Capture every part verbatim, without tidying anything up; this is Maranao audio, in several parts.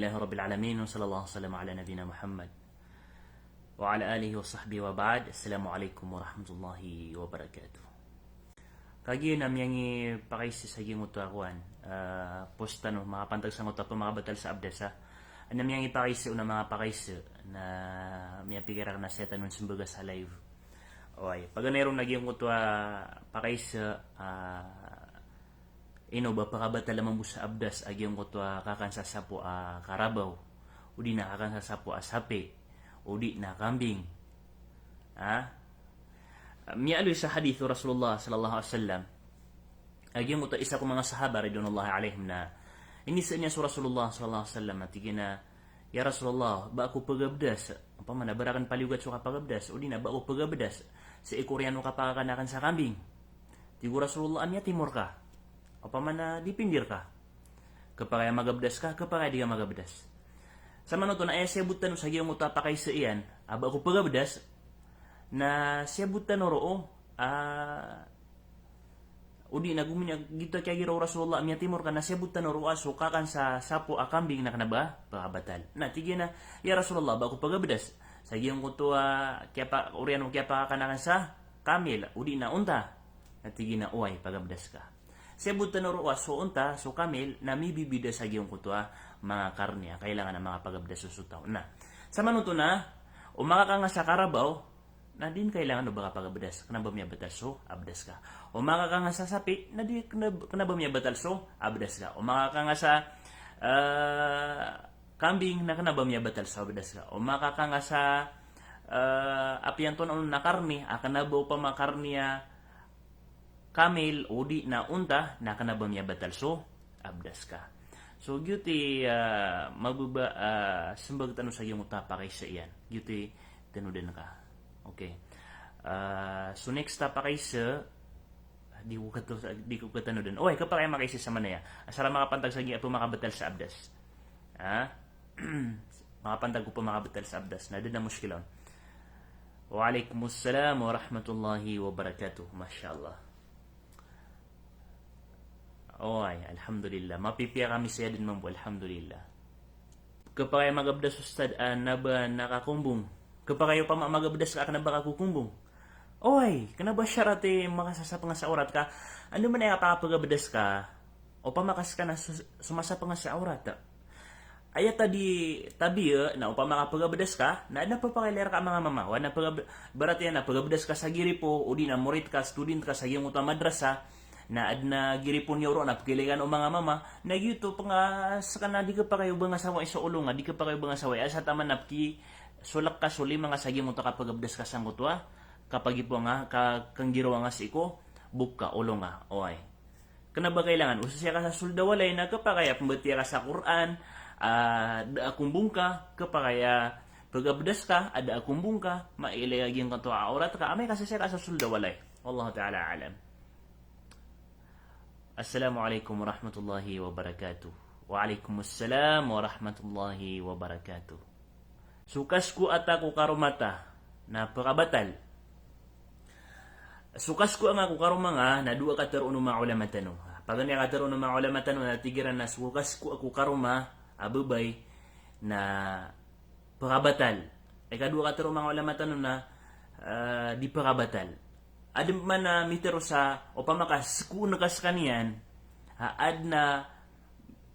Alhamdulillahi Rabbil Alamin, wa sallallahu wa sallam ala nabiyina Muhammad wa ala alihi wa sahbihi wa ba'd. Assalamu alaikum warahmatullahi wabarakatuh. Kagiya na miyangi pakaisa sa giyangkoto a kowan, ah, post tano, makapantag sangkoto a pamakabatal sa abdas, ah. Na miyangi pakaisa o na manga pakaisa na miyapikir akn a saya tano smbag sa live. Oway, paganay ron a giyangkoto a pakaisa, ah, ino ba pakabatal a mambo sa abdas a giyangkoto a kakan sa sapo a karabaw, odi na kakan sa sapo a sapi, odi na kambing. Ha? Miyaaloy sa hadith o Rasulullah sallallahu alaihi wasallam. A giyangkoto a isa ko manga sahaba ridwanullahi alaihim na iniza iyan so Rasulullah sallallahu alaihi wasallam, a tig iyan a, "Ya Rasulullah, ba ako pagabdas?" Opama na ba rakn paliyogat so kapagabdas, odi na ba ako pagabdas sii ko oriyan o kapakakan akn sa kambing. Tig o Rasulullah a miyatimor ka. Opama na dipindir ka. Khapakay a magabdas ka, khapakay a di ka magabdas. Samanoto na aya siyabot tano sa giyangkoto a pakaisa iyan a ba ako pagabdas, na siyabot tano roo, ah, odi na gomini a gito a kiyagiraw o Rasulullah a miyatimor ka, na siyabot tano roo a so kakan sa sapo a kambing na kna ba pakabatal. Na tig iyan a, "Ya Rasulullah, ba ako pagabdas sa giyangkoto a kiyapa-, oriyan o kiyapakakan akn sa kamil, odi na onta?" Na tig iyan a, "Oway, pagabdas ka." Siyabot tano roo a so onta, so kamil, na mibibida sa giyangkoto a manga karni a kailangan a makapagabdas so taw. Na samanoto na o makakanga sa karabaw, na di kailangan o ba ka pagabdas, kna ba miyabatal so abdas ka. O makakanga sa sapi, na di kna, kna ba miyabatal so abdas ka. O makakanga sa, eh, kambing, na kna ba miyabatal so abdas ka. O makakanga sa, eh, apiya antonaa on a karni, a kna ba opama karni a kamil, odi na onta, na kna ba miyabatal so abdas ka. So giyoto i, ah, mababa, ah, smbag tano sa giyangkoto a pakaisa iyan. Giyoto i tanodan ka. Okay. Ah, so next a pakaisa, di ko kato, di ko katanodan. Oway, khapakay a makaisa sa manaya. Asar a makapantag sa giya pamakabatal sa abdas. Ha? Makapantag ko pamakabatal sa abdas. Na da dn a mushkila on. Wa alaikumussalam warahmatullahi wabarakatuh. Masha Allah. Oway, alhamdulillah. Mapipiya kami saya dn mambo, alhamdulillah. Khapakay a magabdas, Ustadh, a kna ba nakakombong. Khapakay opama a magabdas ka a kna ba ka kokombong. Oway, kna ba sharat i makasasapnga sa awrat ka. Andamanaya a kapakapagabdas ka, opama ka ska na so, somasapnga sa awrat. Aya tadi, tabiya, na opama ka pagabdas ka, na adn a pphakailayi rka a manga mama, oway, na pagab-, ibarat iyan na pagabdas ka sa giripo, odi na morit ka, student ka sa giyangkoto a madrasa, na adn a giripo niyo roo na pkhailay ka o manga mama, na giyoto pn a ska na di khapakay o bngasawai so olo nga, di khapakay o bngasawai, asa taman na pkhisolk ka so lima nga sa giyangkoto a kapagabdas ka sangkoto a kapagipowa nga, ka, kanggirawa nga sii ko bok ka, olo nga, oway. Kna ba kailangan o sasaya ka sa sold a walay na khapakay a pmbatiya ka sa Qur'an, a da a kombong ka, khapakay a pagabdas ka, a da a kombong ka, mailay a giyangkoto a awrat ka, amay ka sasaya ka sa sold a walay. Wallahu ta'ala a'lam. Assalamu alaikum warahmatullahi wabarakatuh. Wa alaikumussalam warahmatullahi wabarakatuh. So kaskoa ta ko karoma ta na pkabatal. So kaskoa nga ko karoma nga na dowa katharo o manga ulama tano. Paganay a katharo o manga ulama tano na tig iran na so kaskoa ko karoma a babay na pkabatal. Ikadowa katharo o manga ulama tano na, eh, di pkabatal. Adn pman a mitharo sa opama ka skoon ka skaniyan, ha, adn a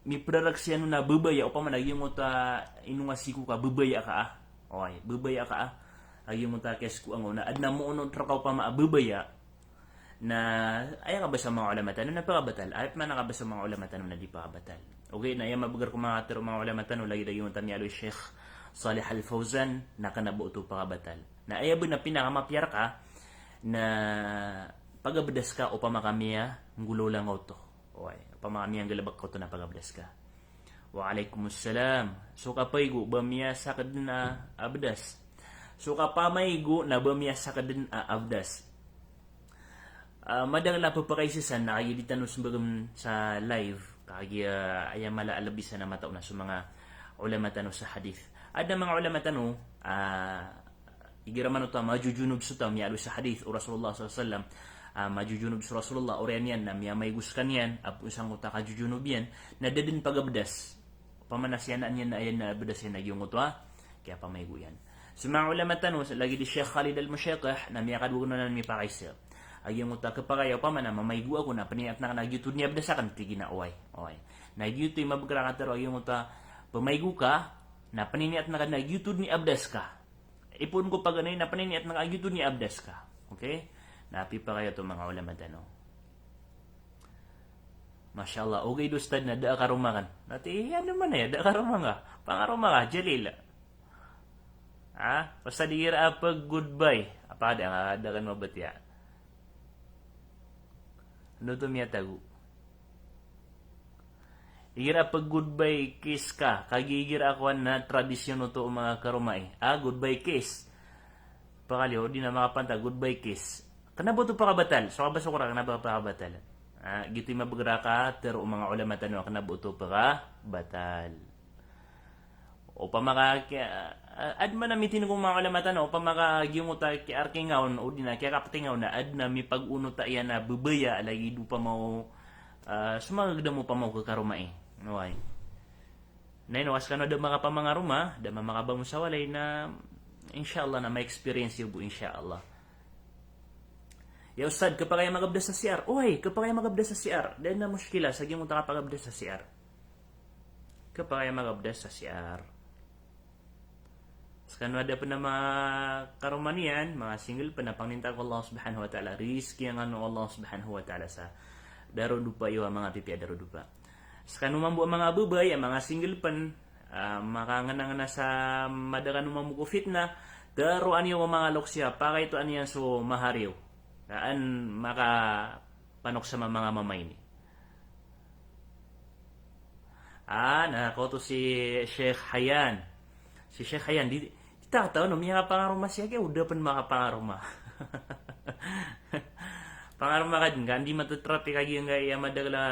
mipraraksiyan on a babaya, opama na giyangkoto a inonga siko ka babaya ka a. Oway, babaya ka a. A giyangkoto a kiyaskoa nga on na adn a moonot rka opama a babaya. Na aya kabasa o manga ulama tano na pkabatal. Aya pman a kabasa o manga ulama tano na di pkabatal. Okay, na aya mabagr ko manga katharo o manga ulama tano lagid a giyangkoto a miyaaloy Sheikh Salih Al Fawzan na kna ba oto pkabatal. Na aya bo na pinakamapiya rka na pagabdas ka opama ka miyanggolawla nga oto. Oway, opama ka miyanggalbk ka oto na pagabdas ka. Wa alaikumussalam. So kapaigo ba miyasakdn a abdas? So kapamaigo na ba miyasakdn a abdas? Ah, madakl a pphakaisa san na kagiya di tano smbagn sa live, kagiya aya mala a lbi san a matao na so manga ulama tano sa hadith. Adn a manga ulama tano, ah, igira man oto a majujunub so taw, miyaaloy sa hadith o Rasulullah sallallahu alaihi wasallam, ah, majujunub so Rasulullah, oriyan iyan na miyamaigo skaniyan, apoon sangkoto a kajujunub iyan, na da dn pagabdas. Opama na siyanaan iyan na aya na abdas iyan a giyangkoto a kiyapamaygo iyan. So manga ulama tano, lagid i Sheikh Khalid Al-Mushayqih, na miyakadowa anan mipakaiza a giyangkoto a kepakay a opama na mamaygo ako na peniniyat aken a giyoto den i abdas aken, tig iyan a oway, oway. Na giyoto i mabagr a katero a giyangkoto a pemaygo ka, na peniniyat aken a giyoto den i abdas ka. Ipoon ko paganay na peniniyat aken a giyoto den i abdas ka. Okay? Na pipakay oto manga ulama tano. Masha Allah, ogaid Ustadh na da a karoma aken. Na tig iyan, ano man aya, da a karoma ngka. Pangaroma ka, Jalil. Ha? Ustadh, igira a pag-goodbye. Apa da, da aken mabatiya. Ano oto miyatago? Igira a pag-goodbye kiss ka, kagiya igira a kowan na tradisyon oto o manga karoma i. Ah, goodbye kiss. Pakaliyo, di na makapantag, goodbye kiss. Kena ba oto pekabatal? So kabasa ko ra, kena ba pekabatal? Ah, giyoto i mabagr a katero o manga ulama tano a kena ba oto pekabatal. Opama ka, kiya, ah, aden man a mitindeg o manga ulama tano, opama ka giyangkoto a kiyaarkinga on, o di na kiyakaptinga on, na aden a mipagonot a iyan a bebaya, lagid opama o, ah, so manga gdam opama o kekaroma i. Oway. Na ino, a sekano da makapamangaroma, da ma-, makaba mo sa walay na, insha Allah na ma-experience iyo bo, insha Allah. Ya Ustadh, kepakay a magabdas sa C R. Oway, kepakay a magabdas sa C R. Da aden a mushkila sa giyangkoto a kapagabdas sa C R. Kepakay a magabdas sa C R. Sekano a da pen a manga karoma niyan, manga single pen, na pangninta ko Allah Subhanahu wa Ta'ala. Rizki angkano o Allah Subhanahu wa Ta'ala sa darodopa iyo a manga pipiya darodopa. Sekano mambo a manga bebay a manga single pen, ah, makangenangena sa mada kano mambo ko fitnah, teroa niyo ko manga loks iyo a pakaitoan iyan so mahar iyo. Daan makapanoksa a manga mama ini. Ah, na, koto si Sheikh Hayan. Si Sheikh Hayan, di, di ta kataw, no, miyakapangaroma siya, kaya o da pen makapangaroma. Pangaroma ka den, ka, di matatrapi ka giyangkaya, madakel a,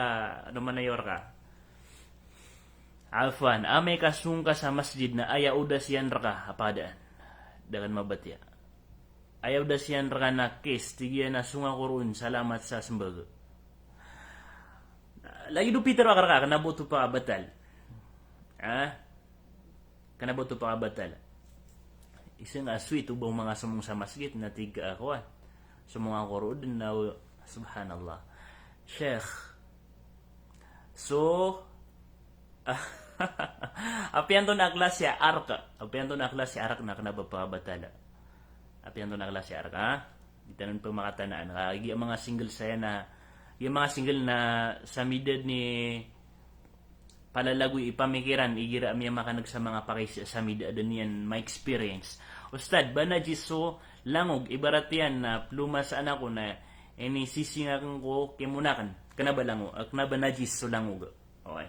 ano man a iwar ka. Afwan, amay ka song ka sa masjid na aya odas iyan reka, apa daan? Da aken mabatiya. Aya odas iyan reka na kiss, tig iyan a song ako roon, salamat sa sembag. Lagid o pitero akn reka, kena ba oto pekabatal? Ha? Kena ba oto pekabatal? Isa nga sweet o ba o manga somong sa masjid na tig ka a kowan. Somong ako roon na, subhanallah. Sheikh. So, apiya antonaa a klasi a ark? Apiya antonaa a klasi a ark na kena ba pekabatal? Apiya antonaa a klasi a ark, ha? Di tano pen makatanaan. Ka, giya manga single saya na, giya manga single na sa mida den i palalagoy i pamikiran, igira a miyamakaneg sa manga pakaiza sa mida den iyan ma-experience. Ustadh, ba najis so langog, ibarat iyan na pelomasaan ako na inisising aken ko kemon aken. Kena ba lango-, kena ba najis so langog? Okay.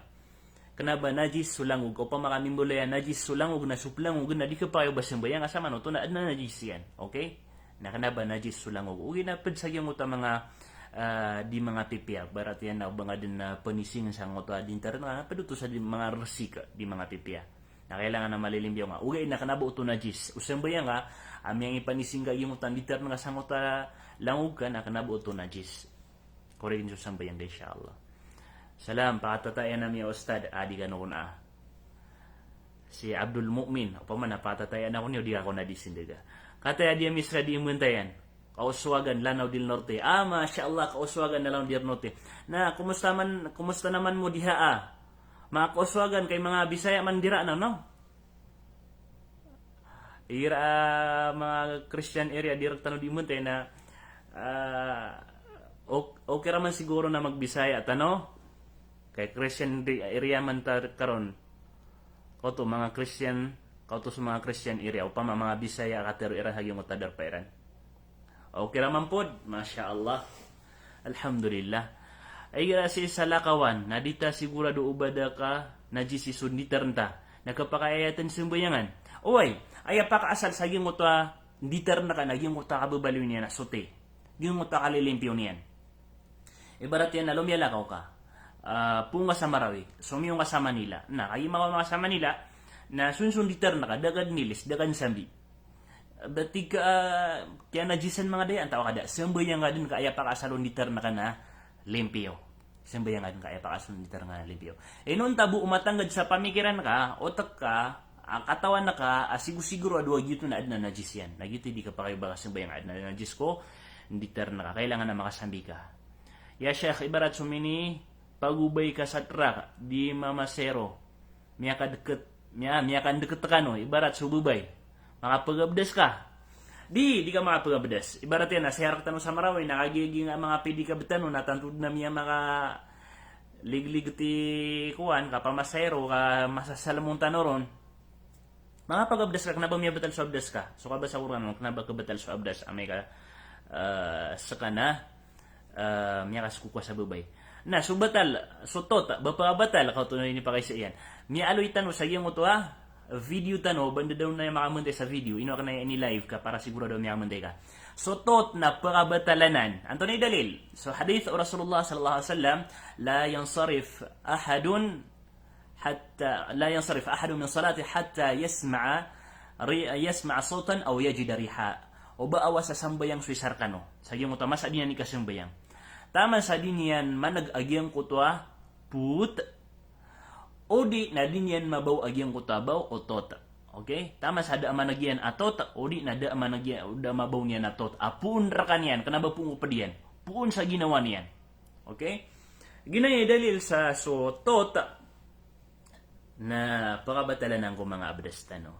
Kena ba najis so langog? Opama ka mimbaloy a najis so langog na so pelangogen na di kepakay o ba sembayang ka samanoto na aden a najis iyan. Okay? Na kena ba najis so langog? Ogaid na ped sa giyangkoto a manga, ah, di manga pipiya. Ibarat iyan na o ba nga den a penising sangkoto a di nter na, ped oto sa di manga resik, di manga pipiya. Na kailangan a malilimpiyo nga. Ogaid na kena ba oto najis. O sembayang ka, a miyangipanisin ka giyangkoto a di nter na sangkoto a langog ka, na kena ba oto najis. Korek iyan so sambayang ka, insha Allah. Salam, pakatatayaan ami a ustadh, a di kano kon a. Si Abdul Mu'min, opama na pakatatayaan ako niyo, di ako na di sindega. Kataya di ami sera di Imentayan. Kaosowagan, Lanao del Norte. Ah, masha Allah, Kaosowagan, Lanao del Norte. Na, kumusta man, kumusta naman mo diha a? Manga Kaosowagan, kay manga Bisaya man dira na, no? Igira a manga Christian area di rektano di Imentayan na, ah, ok-, okay raman siguro na magbisaya tano. Kay Christian di-, area man ta karon. Kaoto manga Christian, kaoto so manga Christian area. Opama manga Bisaya a katero iran sa giyangkoto a darpa iran. Okay raman pod, masha Allah. Alhamdulillah. Igira si salakawan, na di ta sigurado o ba da ka najisi so nditern ta. Na kepakay a aya ten sembayangan. Oway, aya pakaasal sa giyangkoto a nditern ka na giyangkoto a kababaloy niyan a sote. Giyangkoto a kalilimpiyo niyan. Ibarat iyan na lomiyalakaw ka. Ah, poon ka sa Marawi, somiyong ka sa Manila. Na, kagiya makaoma ka sa Manila, na sonson nditern ka, da ka den ilis, da ka den sambi. Ba tig ka, ah, kiyanajisan manga daya, antaa ka da, sembayang ka den ka aya pakaasal o nditern ka na limpiyo. sambayang aden ka aya pakasold na di ta rengana libiyo. Inonta bo o matanggad sa pamikiran ka, otek ka, a katawan ka, a sigosigoro a dowa giyoto na aden a najis iyan. Na giyoto i di kapakay o ba ka sambayang a aden a najis ko, di ta rengana, kailangan a makasambi ka. Ya Sheikh, ibarat so minipagobay ka sa trak, di mamasero. Miyakadeket, miya, miyakandeket kano, ibarat so babay. Makapagabdas ka. Di, di ka makapagabdas. Ibarat iyan na siyarek tano sa Marawi, na kagiya giya nga manga pwede ka betano, na tanto den a miyamakaliglig ti kowan, kapamasaero, ka masasalemon tano ron. Makapagabdas ka, kena ba miyabetal so abdas ka. So kabasa Qur'an, kena ba kebetal so abdas, amay ka, eh, sekana, eh, miyakasekokowa sa babay. Na, so batal, so tot, ba pakabatal, ka oto na inipakaisa iyan. Miyaaloy tano sa giyangkoto a video tano, ba nda daw na makamentay sa video, ino aken a ini-live ka, para sigorado a miyakamentay ka. So tot na pakabatal anan. Antonaa i dalil? So hadith o Rasulullah sallallahu alaihi wasallam, "La yansarif ahadun hatta, la yansarif ahadun min salati hatta yasma'a ri-, yasma'a sawtan aw yajida riha." O ba awas a sambayang so isa rekano. Sa giyangkoto a masa a di niyan ikasambayang. Taman sa di niyan maneg a giyangkoto a pot, o di na di niyan mabaw a giyangkoto a baw o tot. Okay? Taman sa da a maneg iyan a tot, o di na da a maneg iyan, da a mabaw niyan a tot. A poon rekaniyan, kena ba poon ko ped iyan. Poon sa ginawa niyan. Okay? Giya i dalil sa so tot na pakabatal anan ko manga abdas tano.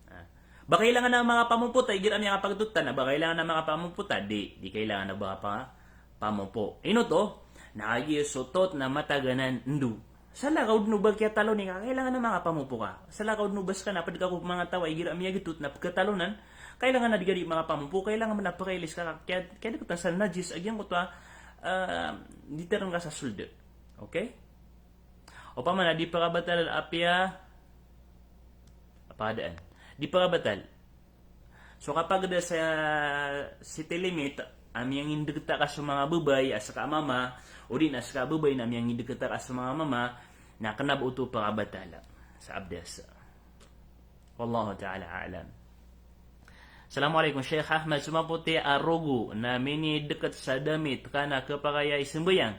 Ah. Ba kailangan a makapamopo ta, igira a miyakapagtot tano, ba kailangan a makapamopo ta, di, di kailangan a ba pa-, pamopo. Ino oto, na kagiya so tot na matagan anan endo. Salakaw den o ba kiyataloni ka, kailangan a makapamopo ka. Salakaw den o ba sekana ped ka ko manga taw a igira a miyagetot na pekatalonan, kailangan a di ka di makapamopo, kailangan a pekailis ka, kiya, kiyadeketan sa najis a giyangkoto a, ah, di ta ren ka sa sold. Okay? Opama na di pakabatal apiya, apa adaan. Di pakabatal. So kapageda sa city limit a miyangindeketa ka so manga babay a seka a mama, o di na seka a babay na miyangindeketa ka so manga mama, na kena ba oto pakabatal sa abdas. Wallahu ta'ala a'lam. Assalamu alaikum, Sheikh Ahmad, so mapoti a rogo na minideket sa damit ka na kepakay a isembayang,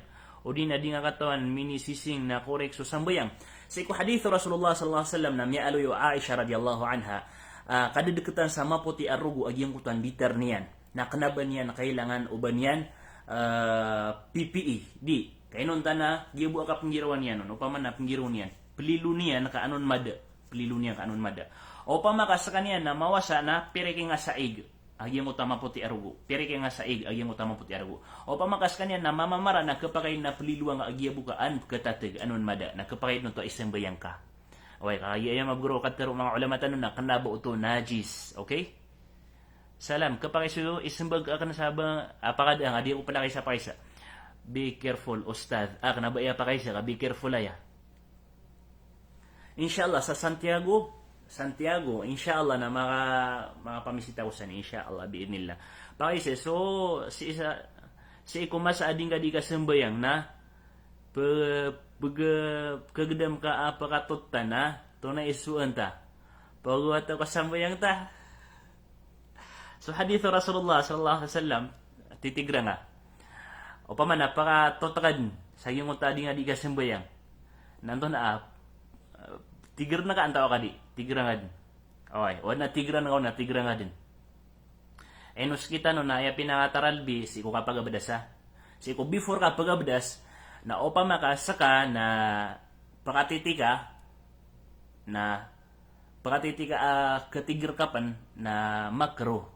o di na di nga katawan minisising na korek so sambayang. Sii ko hadith o Rasulullah sallallahu alaihi wasallam na miyaaloy o Aisha radhiyallahu anha, ah, kadedeketan sa mapoti a rogo a giyangkoto a nditar niyan. Na kena ba niyan kailangan o ba niyan, ah, pipii. Di, kainonta na giya bo a kapenggirawan iyan on, opama na penggiraw niyan, pelilo niyan ka anon mada. Pelilo niyan ka anon mada. Opama ka sekaniyan na mawasa na piriki nga saig a giyangkoto a mapoti a rogo. Piriki nga saig a giyangkoto a mapoti a rogo. Opama ka sekaniyan na mamamara na kepakay na pelilo nga a giya bo ka an ketateg anon mada. Na kepakay den oto a isembayang ka. Oway, kagiya aya mabegero o katero o manga ulama tano na kena ba oto najis. Okay? Salam, kepakay so isembag aken sa ba, a, pakada nga di ako pelakay sa pakaisa. Be careful, Ustadh. A, kena ba aya pakaisa ka, be careful aya. Insha Allah, sa Santiago, Santiago, insha Allah na maka, makapamisita ko san, insha Allah, bi'idhnillah. Pakaisa, so, sii sa, sii ko masa a di nga di kasembayang na, pe, pege, kegedam ka a pekatot ta na, tonaa i soan ta. Pegawata ko sambayang ta. So hadith o Rasulullah sallallahu alaihi wasallam, titigera nga. Opama na pakatot ka den sa giyangkoto a di nga di kasembayang. Na antonaa, ah, tiger na ka antaa ka di, tigera nga den. Oway, o na tigera nga, o na tigera nga den. Ino sekitano na aya pinakataralbi, sii ko kapagabdas a. Sii ko before kapagabdas, na opama ka seka na pekatiti ka, na pekatiti ka, ah, ketiger ka pen na makruh.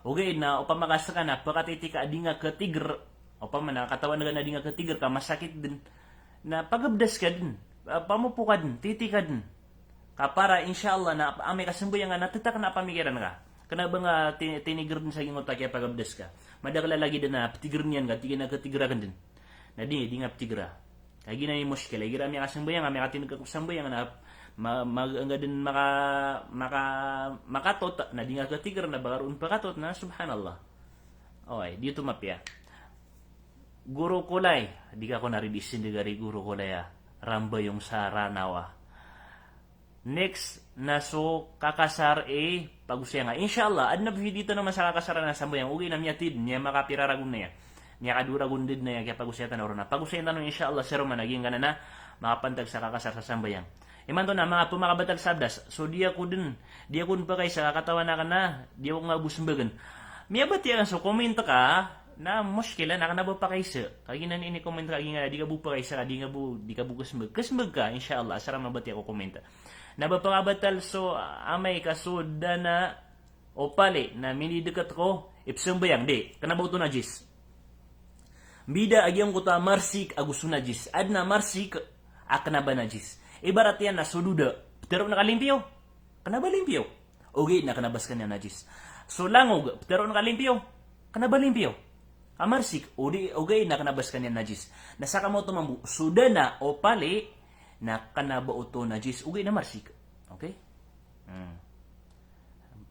Ogaid na opama ka seka na pekatiti ka a di nga ketiger, opama na katawan ka na di nga ketiger ka masakit den, na pagabdas ka den, ah, pamopo ka den, titi ka den. Ka para, insha Allah, na amay ka sembayang ka na tetak na pamikiran ka. Kena ba nga ti-, tiniger den sa giyangkoto a kiyapagabdas ka. Madakel a lagid a na petiger niyan ka, tig iyan a ketiger aken den. Na di, di nga petigera. Kagiya na i mushkil, igira a miyakasambayang, a miyakatineg ko sambayang, na ma-, ma-, anggaden maka-, maka-, makatot, na di nga ketiger, na baka ron pekatot, na subhanallah. Oway, di oto mapiya. Guro Kolay, di ka ko nari di sindeg ari Guro Kolay a, Rambayong sa Ranawa. Next na so kakasar i pagosaya nga. Insha Allah, aden a video tano man sa kakasar a sambayang. Ogaid na miyatid, miyamakapira ragon na iya. Miyakadowa ragon dn a aya kiyapagosaya tano ron na pagosayin tano, insha Allah, sa roman a giyangkanan a makapantag sa kakasar sa sambayang. Imanto na manga pmakabatal sa abdas, so di ako dn, di ako dn pakaisa ka katawan akn a di ako nga bo smbagn. Miyabatiya akn so comment ka na mushkila na kna ba pakaisa. Kagiya na ini-comment ka, kagiya na di ka bo pakaisa, di ka bo, di ka bo ksmbag. Ksmbag ka, insha Allah, asar a mabatiya ko comment. Na ba pakabatal so amay ka so dana o pali na minidkt ko ipsambayang, di, kna ba oto najis. Mbida a giyangkoto a marsik ago so najis. Adn a marsik a kna ba najis. Ibarat iyan na so doda, ptharoon ka limpiyo, kna ba limpiyo, ogaid na kna ba skaniyan najis. So langog, ptharoon ka limpiyo, kna ba limpiyo, a marsik, o di, ogaid na kna ba skaniyan najis. Na saka maoto mambo so dana o pali na kna ba oto najis, ogaid na marsik. Okay? Hmm.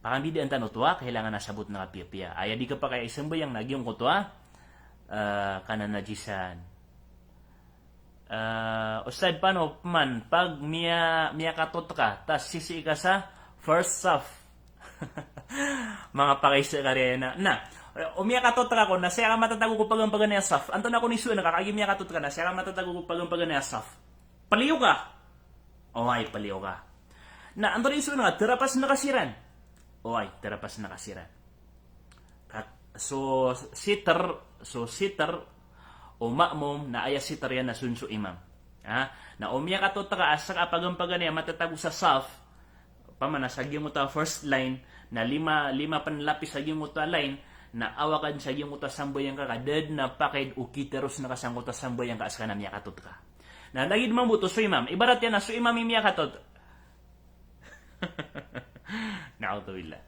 Pakambidaan tano oto a, kailangan a sabotn ka piyapiya. Aya di kapakay a isambayang na giyangkoto a, eh, kananajisan. Eh, Ustad, paano man pag miya-, miyakatot ka, tas sisii ka sa first saf? Manga pakaisa ka riyan na. Na, o miyakatot ka kon, na saya ka matatago ko pagampaganay a saf. Antonaa kon isoon ka, kagiya miyakatot ka, na saya ka matatago ko pagampaganay a saf. Paliyo ka. Oway, paliyo ka. Na antonaa i isoon ka, tarapas na ka siran. Oway, tarapas na ka siran. Kat-, so sitr, so sitr o ma'mum na aya sitr iyan na so, so imam. Ha? Na o miyakatot ka a ska a pagampaganay a matatago sa saf, opama na sa giyangkoto a first line, na lima, lima pn lapis sa giyangkoto a line, na awakan sa giyangkoto a sambayang ka, ka da dn a pakaid o kitaros na ka sangkoto a sambayang ka a ska na miyakatot ka. Na lagid mambo oto so imam, ibarat iyan na so imam i miyakatot. Na'udhubillah.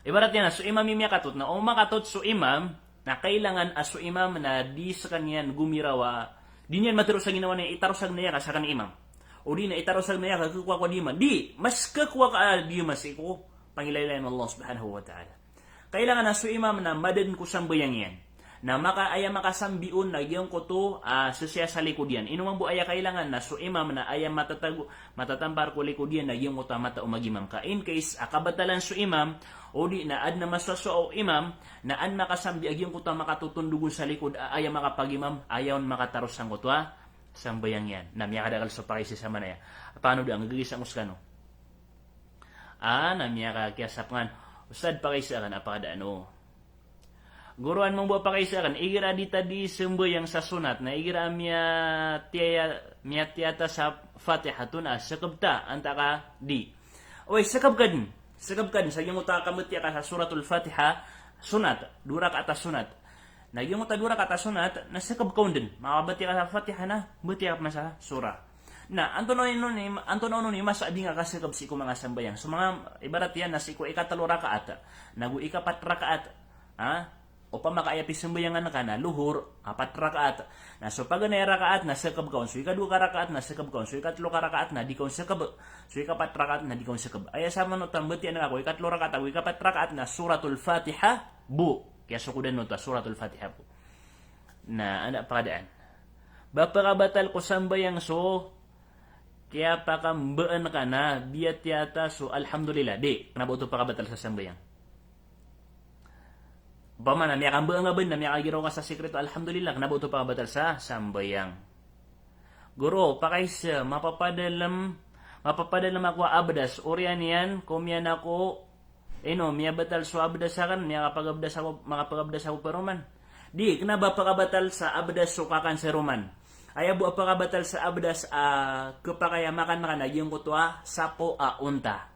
Ibarat iyan na so imam i miyakatot, na o makatot so imam, na kailangan a so imam na di skaniyan gomirawa, di niyan mataro sa ginawa niyan, itarosag niyan ka saken a imam. O di na itarosag niyan ka khakowa ko a di man. Di, mas khakowa ka a di man sii ko pangilaylayan o Allah subhanahu wa ta'ala. Kailangan a so imam na madadn ko sambayang iyan. Na maka-, aya makasambi on na giyangkoto a sisii sa likod iyan. Ino mambo aya kailangan na so imam na aya matatago, matatampar ko likod iyan na giyangkoto a mata o mag-imam ka. In case a kabatalan so imam, o di na adn a masowasowa o imam, na an makasambi a giyangkoto a makatotondog on sa likod a aya makapag-imam, aya on makataros sangkoto a sambayang iyan. Na miyakadakl so pakaisa sa manaya. Paano da, nggagisa ngos kano. A, na miyakakiyasap ngan. Ustad, pakaisa akn a pakadaan o. Goro, an mambo a pakaisa akn, igira di ta di sambayang sa sonat, na igira miyatiya-, miyatiyata sa Fatiha oto na skb ta, antaa ka di. Oway, skb ka dn. Skb ka dn, sa giyangkoto a kambatiya ka sa Suratul Fatiha, sonat, dowa rakaat a sonat. Na giyangkoto a dowa rakaat a sonat, na skb ka on dn. Makabatiya ka sa Fatiha na, batiya ka pman sa surah. Na antonaa on i, antonaa on i masa a di nga kaskb sii ko manga sambayang. So manga, ibarat iyan na sii ko ikatlo rakaat, nago ikapat rakaat. Ha? Opama ka aya pisambayangan ka na lohor, apat rakaat. Na so paganay a rakaat na skb ka on. So ikadowa ka rakaat na skb ka on. So ikatlo ka rakaat na di ka on skb. So ikapat rakaat na di ka on skb. Aya saman oto a mbatiya nga ko ikatlo rakaat ago ikapat rakaat na Suratul Fatiha bo. Kiyasokodan oto a Suratul Fatiha bo. Na anda pakadaan. Ba pkabatal ko sambayang so kiyapakambaan ka na biyatiyata so Alhamdulillah. Di, kna ba oto pkabatal sa sambayang. Opama na miyakambaan ka ba, na miyakagiraw ka sa sikreto Alhamdulillah, kna ba oto pkabatal sa sambayang. Goro, pakaisa, mapapadalm, mapapadalm ako a abdas, oriyan iyan, komiyan ako, ino, miyabatal so abdas akn, miyakapagabdas ako, makapagabdas ako paroman. Di, kna ba pkabatal sa abdas so kakan sa roman. Aya bo a pkabatal sa abdas a khapakay a makan ka na giyangkoto a sapo a onta.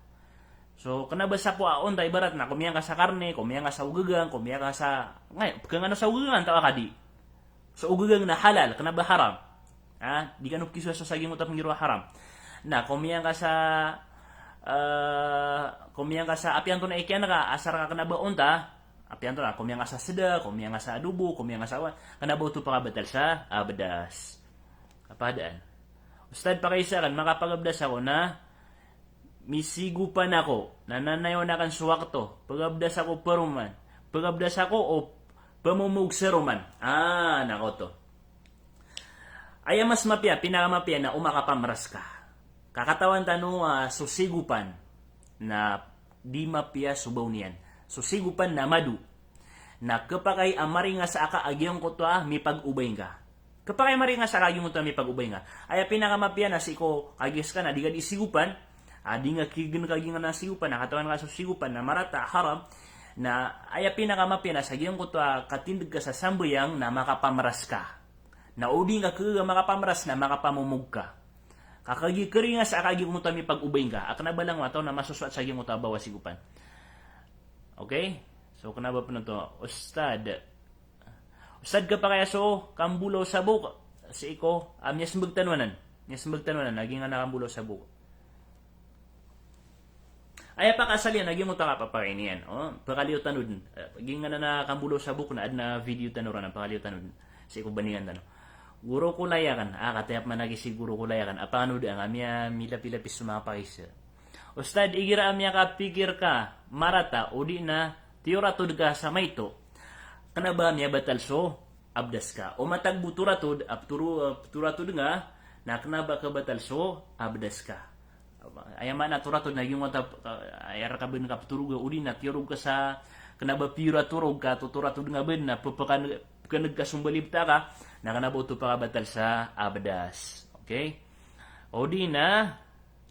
So, kna ba sapo a onta, ibarat na komiyan ka sa karne, komiyan ka sa ogagang, komiyan ka sa, ngay, pkhangan o sa ogagang, antaa ka di. So ogagang na halal, kna ba haram. Ha? Di kano pkisowa so sa giyangkoto a pnggiraw a haram. Na komiyan ka sa, eh, komiyan ka sa, apiya antonaa i kiyan ka, asar ka kna ba onta, apiya antonaa, komiyan ka sa seda, komiyan ka sa adobo, komiyan ka sa awan, kna ba oto pkabatal sa abdas. Kapadaan. Ustad, pakaisa akn, makapagabdas ako na misigopan ako, na nanayawn akn so wakto, pagabdas ako paroman, pagabdas ako o pamomog sa roman. Ah, na oto. Aya mas mapiya, pinakamapiya na o makapamras ka. Kakatawan tano, ah, so sigopan na di mapiya so baw niyan. So sigopan na mado. Na khapakay a maringas a ka a giyangkoto a mipag-obay ngka. Khapakay a maringas a ka a giyangkoto a mipag-obay ngka. Aya pinakamapiya na sii ko kagiya ska na di ka di sigopan, a di ngka kigen ka giyangkanan a sigopan, na katawan ka so sigopan na marata, haram. Na aya pinakamapiya na sa giyangkoto a katindeg ka sa sambayang na makapamras ka. Na o di ngka khagaga makapamras na makapamomog ka. Ka kagiya karingas a ka a giyangkoto a mipag-obay ngka. A kena ba langon a taw na masosoat sa giyangkoto a bawa sigopan. Okay? So, kena ba pen oto, Ustad. Ustad, khapakay a so kambolaw sa bok, sii ko, a, miyasembag tano anan. Miyasembag tano anan, lagid anan a kambolaw sa bok. Aya pakaasal iyan, lagid anan a kapapakay niyan. O, pakaliyo tano den. E, lagid anan a kambolaw sa bok na aden a video tano ron, pakaliyo tano den. Sii ko bandingan tano. Goro ko layakan. A, kataya peman lagid si goro ko layakan. Apangan o da, a, miya, milapilapis so manga pakaiza. Ustad, igira a miyakapikir ka marata, o di na tiyoratod ka sa maito. Kena ba miyabatal so abdas ka. O matag bo toratod, a petoro-, a petoratod nga, na kena ba kabatal so abdas ka. Aya maana toratod na giyangkoto a, aya reka ben ka petoroga, o di na tiyorog ka sa, kena ba piyoratorog ka, totoratod nga ben, na pepekan-, pekaneg ka so mbalibta ka, na kena ba oto pakabatal sa abdas. Okay? O di na,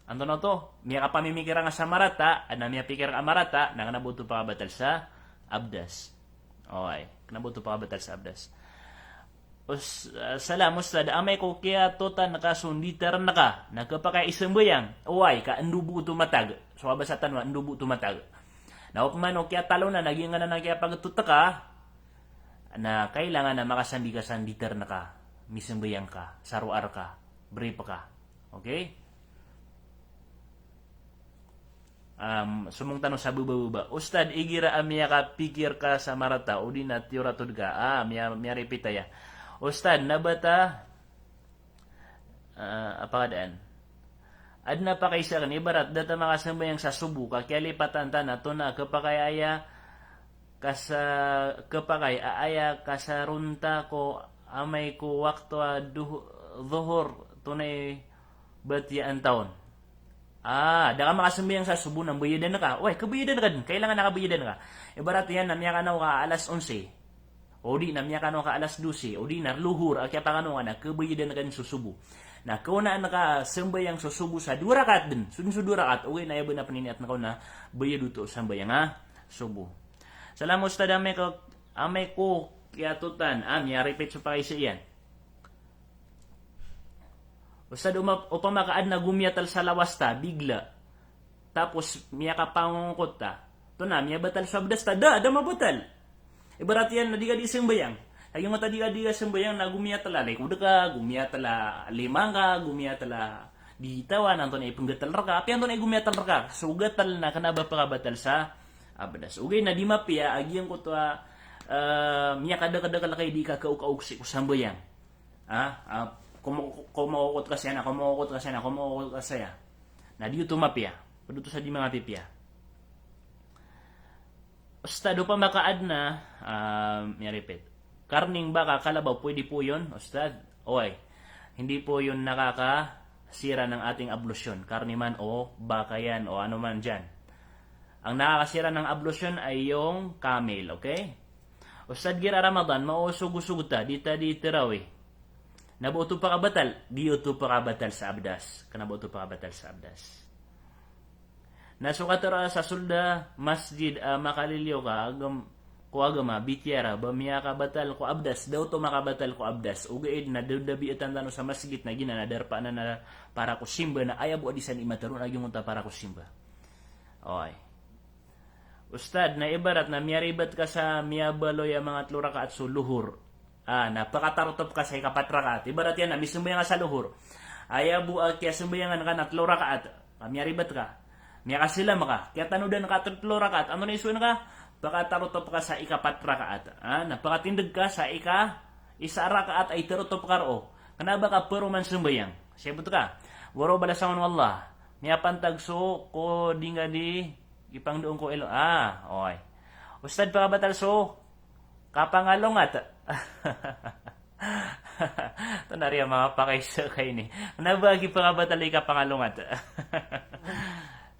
antonaa oto? Miyakapamimikir nga sa marata, na miyapikir ka marata, na kena ba oto pakabatal sa abdas. Oway, kena ba oto pakabatal sa abdas. Us-, ah, salam, Ustad, amay ko kiyatotan ka so nditaren ka, na khapakay i sambayang. Oway, ka endo bo oto matag. So abas a tano a endo bo oto matag. Na opama o kiyatalonan, lagid anan a kiyapagetot ka, na kailangan a makasambi ka sa nditaren ka. Misambayang ka, saroar ka, brip ka. Okay? Am, somong tano sa bebabeba. Ustad, igira a miyakapikir ka sa marata, o di na tiyoratod ka. A, miya-, miyaripit aya. Ustad, na ba ta, a, apa kadaan? Aden a pakaiza aken, ibarat da ta makasambayang sa sobo, ka kiyalipatan ta na, to na, khapakay aya, kasa-, khapakay a aya kasaronta ko amay ko wakto a duh-, dhuhur, tonay ba tiyaan taon. A, da ka makasambayang sa sobo na mbayadan ka. Oway, kabayadan ka den. Kailangan a kabayadan ka. Ibarat iyan na miyakanaw ka alas onse. O di na miyakanaw ka alas dose. O di na luhur, a kiyapakanaw ka na kabayadan ka den so sobo. Na kaonaan ka sambayang so sobo sa dowa rakaat den. So den so dowa rakaat. Ogaid na aya ba na peniniyat ngka on na bayad oto sambayang a sobo. Salam, Ustad, amay ko, amay ko kiyatotan. A, miyaripit so pakaiza iyan. Ustad, uma-, opama ka aden a gomiyatal sa lawas ta, bigla. Tapos, miyakapangongkot ta. To na, miyabatal so abdas ta, da, da mabatal. Ibarat iyan na di ka di sambayang. Lagid anan a di ka di sambayang na gomiyatal a likod ka, gomiyatal a lima ngka, gomiyatal a di tawan, antonaa i penggatal reka, apiya antonaa i gomiyatal reka. So gatal na kena ba pakabatal sa abdas. Ogaid na di mapiya a giyangkoto a, e, miyakadakedakel ka i di kakaokaok sii ko sambayang. A, a, komo-, komookot ka saya na, komookot ka saya na, komookot ka saya. Na di oto mapiya. Ped oto sa di mangapipiya. Ustad, opama ka aden a, a, miyaripit. Karning baka kalabaw, pwede po yun, Ustad? Oway. Hindi po yun nakakasira ng ating ablution. Karne man o baka yan o ano man dyan. Ang nakakasira ng ablution ay yung camel, okay? Ustad, igira Ramadan, maosogosog ta, di ta di tarawih. Na ba oto pakabatal? Di oto pakabatal sa abdas. Kena ba oto pakabatal sa abdas. Na so katero sa soled a masjid a makaliliyo ka agam-, ko agama, bitiyara, ba miyakabatal ko abdas, da oto makabatal ko abdas. Ogaid na da, da biyatan tano sa masjid na giyanan a darpa anan a para ko simba na aya bo a di san imatero na giyangkoto a para ko simba. Oway. Ustad, na ibarat na miyaribat ka sa miyabaloy a manga telo rakaat so lohor. A, na pakatarotop ka sa ikapat rakaat. Ibarat iyan na misambayang ka sa lohor. Aya bo a kiyasambayangan ka na telo rakaat. Ka miyaribat ka. Miyakasalam ka. Kiyatanodan ka telo rakaat. Antonaa i sowa ngka? Pakatarotop ka sa ikapat rakaat. A, na pakatindeg ka sa ika-, isa rakaat a itarotop ka roo. Kena ba ka paroman sambayang. Siyabot ka. Goro, balasan o Allah. Miyapantag so ko di ngka di ipangdoon ko ilo-, a, oway. Ustad, pakabatal so kapangalongat. Tanariya mapakaiza ka ini. Kena ba gii pakabatal i kapangalongat?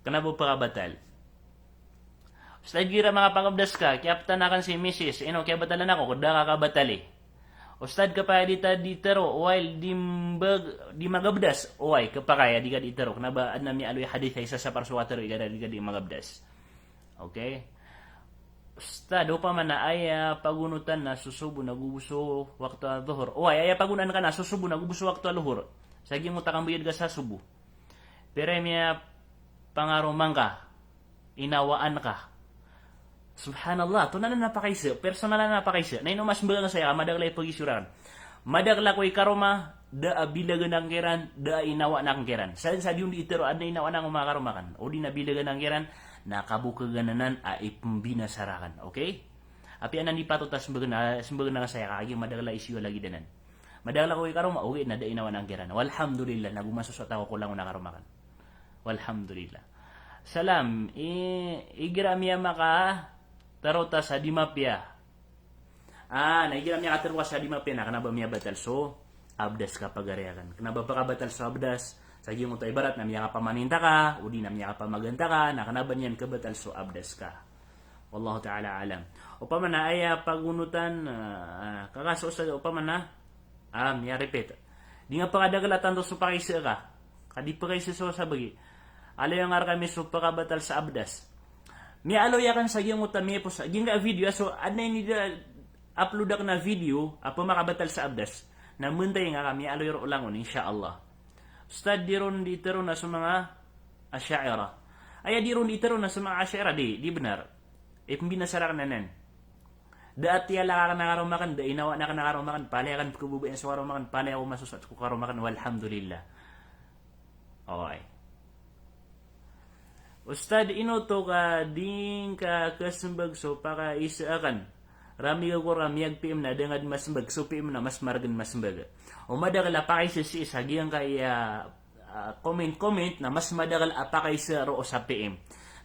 Kena ba pakabatal? Ustad, igira makapagabdas ka, kiyaptan aken si misis, ino kiyabatalan ako, da ka kabatali. Ustad, kapakay di ta di tero, oway, di mbag-, di magabdas, oway, kapakay a di ka di tero. Kena ba aden a miyaaloy a hadith a isasapar so katero igira di ka di magabdas. Okay? Ustad, opama na aya pagonotan na so sobo na go bo so wakto a dhuhur. Oway, aya pagonotan ka na so sobo na go bo so wakto a luhur. Sa giyangkoto a kambayad ka sa sobo. Pero aya miyapangaroma ngka, inawaan ka. Subhanallah, antonaa anan a pakaisa, personal anan a pakaisa. Na ino masmbag saya ka, madakel a ipagiza raken. Madakel ako i karoma, da a bilagan aken kiran, da a inawaan aken kiran. Sa, sa di on di itero a aden a inawaan aken ko manga karoma aken, odi na bilagan aken kiran, na kabokagan anan a ipembinasa raken. Okay? Apiya anan di patot a smbagen, a, smbagen aken saya ka, kagiya madakel a isiyo a lagid anan. Madakel ako i karoma, ogaid na da a inawaan aken kiran. Walhamdulillah, na go masosot ako ko langon a karoma aken. Walhamdulillah. Salam, i-, igira miyamakatarota sa di mapiya. Ah, na igira miyakatarota sa di mapiya na kena ba miyabatal so abdas ka pagari aken. Kena ba pakabatal so abdas sa giyangkoto a ibarat na miyakapamaninta ka, odi na miyakapamaganta ka, na kena ba niyan kabatal so abdas ka. Wallahu ta'ala alam. Opama na aya pagonotan, ah, kaka so ustad, opama na, ah, miya-repeat. Di nga pakadakel a tanto so pakaisa ka. Ka di pakaisa so sabagi. Aloy nga rekami so pakabatal sa abdas. Miyaaloy aken sa giyangkoto a miyapos, giyangkai a video, a so, aden a ini da upload aken a video a pemakabatal sa abdas. Na mentay nga ka miyaaloy ron langon, insha Allah. Ustad, di ron di tero na so manga Asha'irah. Aya di ron di tero na so manga Asha'irah, di, di benar. Ipembinasa raken anan. Da a tiyalak aken a karoma aken, da a inawaan aken a karoma aken, palaya aken pekebebaya so karoma aken, palaya ako masosot ko karoma aken, walhamdulillah. Oway. Ustad, ino oto ka di ngka kesembag so pakaisa aken? Rami ka ko ra miyag-PM na da nga di masembag, so PM na mas maregen masembag. O madakel a pakaisa sii sa giyangkai a, ah, comment-comment na mas madakel a pakaisa roo sa PM.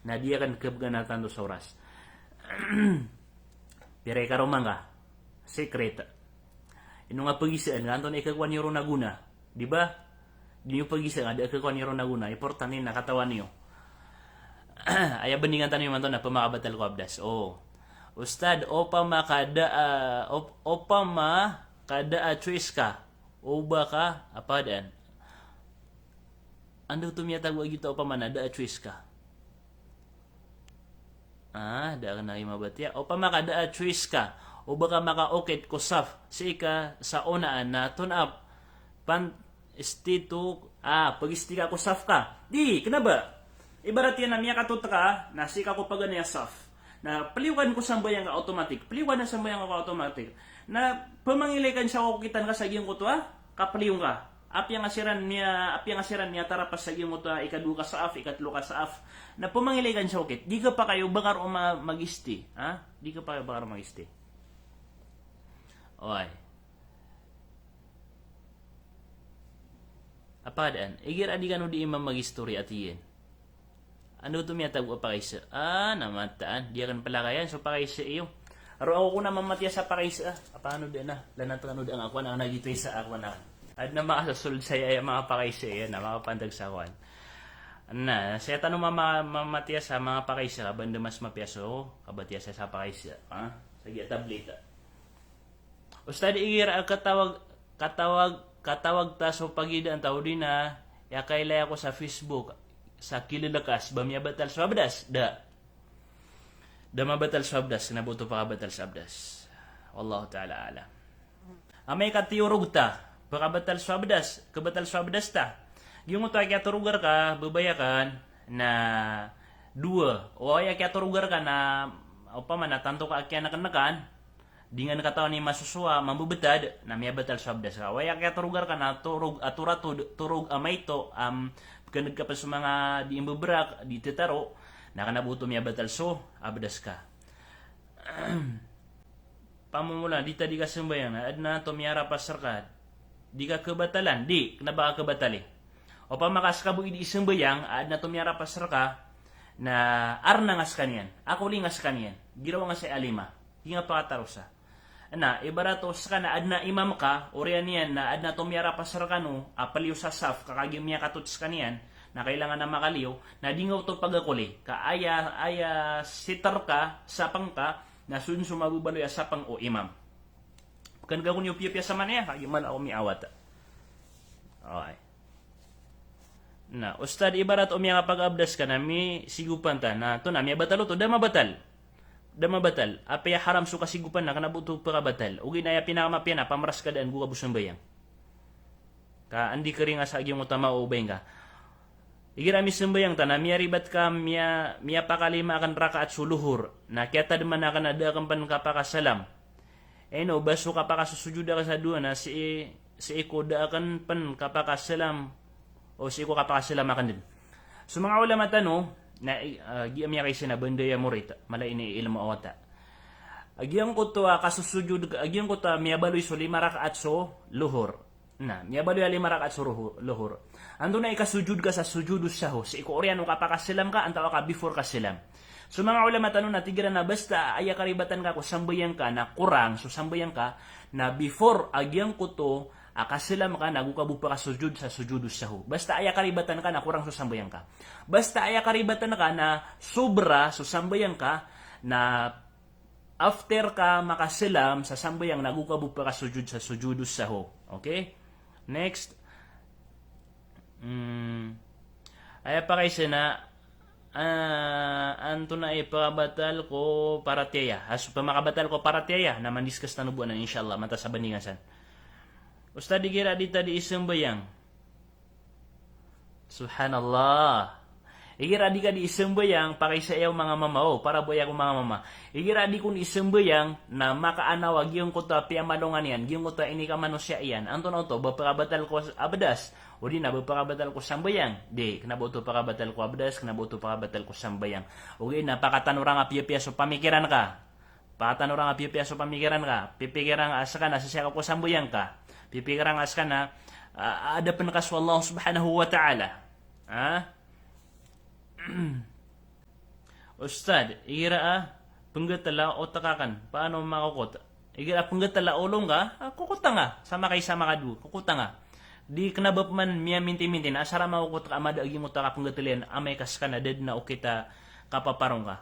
Na di aken kebegan a tanto sa oras. Pira i karoma ngka? Secret. Ino nga pagisaan ka, antonaa i kakowa niyo ron a gona? Di ba? Di niyo pagisaan ka, da a kakowa niyo ron a gona. Importante na katawan iyo. Aya bandingan tano imanto na pemakabatal ko abdas. O. Ustad, opama ka da a, op-, opama ka da a choice ka, o ba ka, apa daan? Anda oto miyatago a gioto, opama na da a choice ka? Ah, da aken a mabatiya. Opama ka da a choice ka, o ba ka makaokit ko saf sii ka sa onaan na tone up, pan-, isti to, ah, pag-isti ka ko saf ka. Di, kena ba? Ibarat iyan na miyakatot ka, na sii ka ko paganay a saf. Na peliyo ka den ko sambayang ka automatic. Peliyo ka den a sambayang ka automatic. Na pemangilay ka den sa kaokitan ka sa giyangkoto a kapeliyo ngka. Apiya nga siran miya, apiya nga siran miyatarapa sa giyangkoto a ikadowa ka saf, ikatelo ka saf. Na pemangilay ka den sa okit. Di ka pakay o ba ka ron ma-, mag-isti. Ha? Di ka pakay o ba ka ron mag-isti. Oway. Apa daan? Igira di kano di imam mag-istori ati iyan. Anda oto miyatago a pakaisa? Ah, na mataan. Di aken pelakayan so pakaisa iyo. Aro ako ko na mamatiya sa pakaisa. Apa ano daan na? Lanat kano daan ako na, na gito isa ako na. Aden a makasosold saya aya manga pakaisa iyan, na makapantag sa kowan. Na, saya tano mama-, mamatiya sa manga pakaisa, ka ba anda mas mapiya so kabatiya saya sa pakaisa. Ha? Sa giya tablet. Ustad, igira a katawag, katawag, katawag ta so pagidaan ta odi na iyakailay ako sa Facebook, sa kilelekas, ba miyabatal so abdas? Da. Da mabatal so abdas, kena ba oto pakabatal so abdas. Wallahu ta'ala alam. Amay ka tiyorog ta, pakabatal so abdas, kabatal so abdas ta. Giyangkoto a kiyatorogar ka, babay aken, na dowa. O aya kiyatorogar ka na, opama na tanto ka a kiyanekenekan, di nga katawan i masosowa, mambebetad, na miyabatal so abdas ka. Oway, a kiyatorogar ka na torog a toratod, torog a maito, am, pekeneg ka pen so manga di imbeberak, di tetaro, na kena ba oto miyabatal so abdas ka. Pamomolan, di ta di kasambayang, na aden a tomiyarapas reka, di ka kebatalan, di, kena ba ka kebatali. Opama ka seka bo i di isambayang, aden a tomiyarapas reka, na arna nga sekaniyan, akoli nga sekaniyan, girawa nga saya a lima. Di nga pakatarosa. Na, ibarat o seka na aden a imam ka, oriyan iyan na aden a tomiyarapas rekano a peliyo sa saf, ka kagiya miyakatot sekaniyan, na kailangan a makaliyo, na di nga oto pagakoli. Ka aya, aya sitar ka, sapang ka, na so dn so mababaloy a sapang o imam. Pkhan'g ako niyo piyapiya sa manaya, kagiya mala ako miawat. Okay. Na, Ustad, ibarat o miyakapag-abdas ka na misigopan ta, na oto na miyabatal oto, da mabatal. Da mabatal. Apiya haram so kasigopan na kna ba oto pkabatal. Ogaid na aya pinakamapiya na pamras ka daan go ka bo sambayang. Ka anda i kharinga sa giyangkoto a maoobay ngka. Igira misambayang ta na miyaribat ka, miya, miyapakalima akn rakaat so lohor. Na kiyatadman akn a da akn pn kapakasalam. Ino ba so kapakasosojod akn sa dowa na sii, sii ko da akn pn kapakasalam, o sii ko kapakasalam akn dn. So manga ulama tano, na, ah, giya miyakaisa na banda iya morit, mala ini ilmo a wata. A giyangkoto a kasosojod, a giyangkoto a miyabaloy so lima rakaat so lohor. Na, miyabaloy a lima rakaat so roho-, lohor. Antonaa i kasojod ka sa sojudus sahw? Sii ko oriyan o kapakasalam ka, antawaa ka before ka salam? So manga ulama tano na tig iran a basta aya karibatan ka ko sambayang ka na korang so sambayang ka, na before a giyangkoto a kasalam ka na go ka bo pakasojod sa sojudus sahw. Basta aya karibatan ka na korang so sambayang ka. Basta aya karibatan ka na sobra so sambayang ka, na after ka makasalam sa sambayang na go ka bo pakasojod sa sojudus sahw. Okay? Next. Hmm. Aya pakaisa na, ah, antonaa i pkabatal ko paratiyaya. A so pamakabatal ko paratiyaya na mandiskas tano bo anan, insha Allah, mata sa bandingan san. Ustad, igira di ta di isambayang. Subhanallah. Igira di ka di isambayang, pakaisa aya o manga mama, o, para bo aya ko manga mama. Igira di kon isambayang, na makaanaw a giyangkoto a piyamalongan iyan, giyangkoto a inikamanosiya iyan. Antonaa oto, ba pkabatal ko abdas, odi na ba pkabatal ko sambayang? Di, kna ba oto pkabatal ko abdas, kna ba oto pkabatal ko sambayang. Ogaid na pakatanorang a piyapiya so pamikiran ka. Pakatanorang a piyapiya so pamikiran ka. Pipikiran ka a ska na sii sa ko sambayang ka. Pipikiran ka a ska na, ah, adapn ka so Allah subhanahu wa ta'ala. Ha? Ustad, igira a pnggatl a otak akn, paano makokot? Igira a pnggatl a olo ngka, ah, kokota ngka. Sa makaisa, makadowa, kokota ngka. Di kna ba pman miyaminti-minti na asar a makokot ka a mada a giyangkoto a kapnggatl iyan, amay ka ska na da dn a okit a kapaparong ka.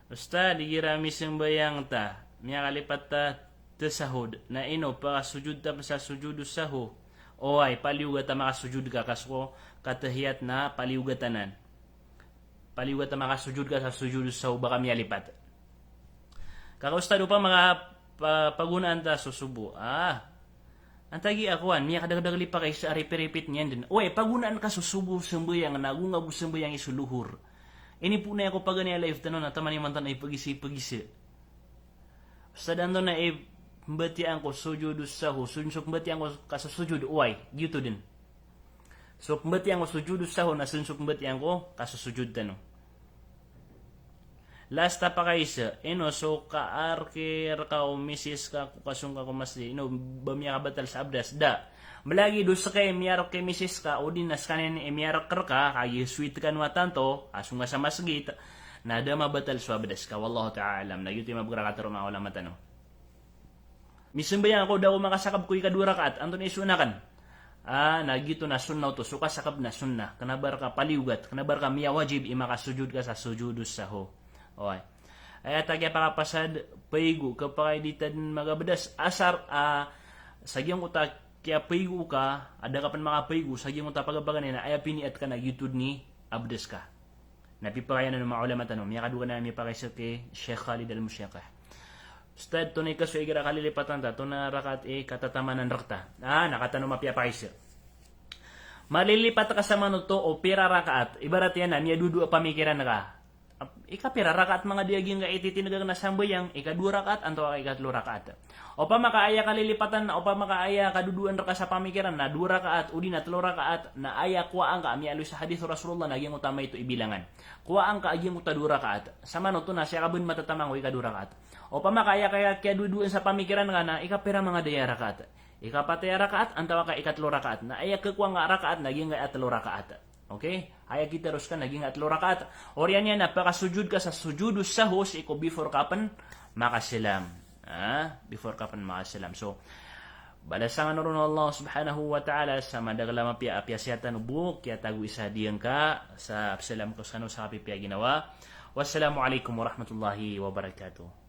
Ustad, igira misambayang ta, miyakalipat ta tasahud, na ino, pakasojod ta pn sa sojudus sahw? Oway, paliyogat a makasojod ka, ka so katahiyat na paliyogat anan. Paliyogat a makasojod ka sa sojudus sahw, ba ka miyalipat. Ka ka Ustad, opama ka pa-, pagonaan ta so sobo. Ah. Antaa giya kowan, miyakadakdakl i pakaisa a repeat-repeat niyan dn. Oway, pagonaan ka so sobo sambayang, na go nga bo sambayang i so lohor. Inipoon aya ko paganay a live tano na taman imanto na ipagisa, ipagisa. Ustad, antonaa i pmbatiyaan ko sojudus sahw, so dn so pmbatiyaan ko ka so sojod, oway, giyoto dn. So pmbatiyaan ko sojudus sahw na so dn so pmbatiyaan ko ka so sojod tano. Last a pakaisa, ino so kaarki rka o misis ka ko kasong ka ko masjid, ino ba miyakabatal sa abdas? Da. Mlagid o ska i miyark i misis ka, odi na skaniyan i miyark rka, kagiya sweet kano a tanto a song ka sa masgit, na da mabatal so abdas ka. Wallahu ta'ala a'lam. Na giyoto i mabagr a katharo o manga ulama tano. Misambayang ako, da ako makasakab ko ikadowa rakaat, antonaa i sunnah akn? Ah, na giyoto na sunnah oto, so kasakab na sunnah. Kna ba rka paliyogat, kna ba rka miyawajib i makasojod ka sa sojudus sahw. Oway. Aya ta kiyapakapasad, paigo, kapakay di ta dn magabdas, asar, ah, sa giyangkoto a kiyapaigo ka, a da ka pn makapaigo, sa giyangkoto a pagapaganay na aya piniat ka na giyoto dn i abdas ka. Na pipakay anan o manga ulama tano, miyakadowa ka na miyapakay sii ki Sheikh Khalid Al-Mushaqqih. Ustad, antonaa i kaso igira kalilipatan ta, antonaa rakaat i katatamanan rkta? Ah, na katharo tano mapiyapakay sii. Malilipat ka samanoto o pira rakaat, ibarat iyan na miyadodowa pamikiran ka. Ap-, ikapira rakaat manga di a giyangkai a titindg akn a sambayang, ikadowa rakaat, antaa ka ikatlo rakaat. Opama ka aya kalilipatan, opama ka aya kadodowaan rka sa pamikiran na dowa rakaat, odi na tlo rakaat, na aya kowaan ka a miyaaloy sa hadith o Rasulullah na giyangkoto a maito i bilangan. Kowaan ka a giyangkoto a dowa rakaat. Samanoto na sii ka bn matatamang ko ikadowa rakaat. Opama ka aya kaya kiyadodowaan sa pamikiran ka na ikapira manga di a rakaat. Ikapat a rakaat, antaa ka ikatlo rakaat. Na aya kakowaan ka a rakaat na giyangkai a tlo rakaat. Okay? Aya kitharo ska na giyangkai a tlo rakaat. Oriyan iyan na pakasojod ka sa sojudus sahw sii ko before ka pn makasalam. Ah, before ka pn makasalam. So, Balasan kano ron o Allah subhanahu wa ta'ala sa madakl a mapiya a piyasiyatan o bo kiyatago isa diyangka. Sa psalam ko skano sa kapipiya ginawa. Wassalamu alaikum warahmatullahi wabarakatuh.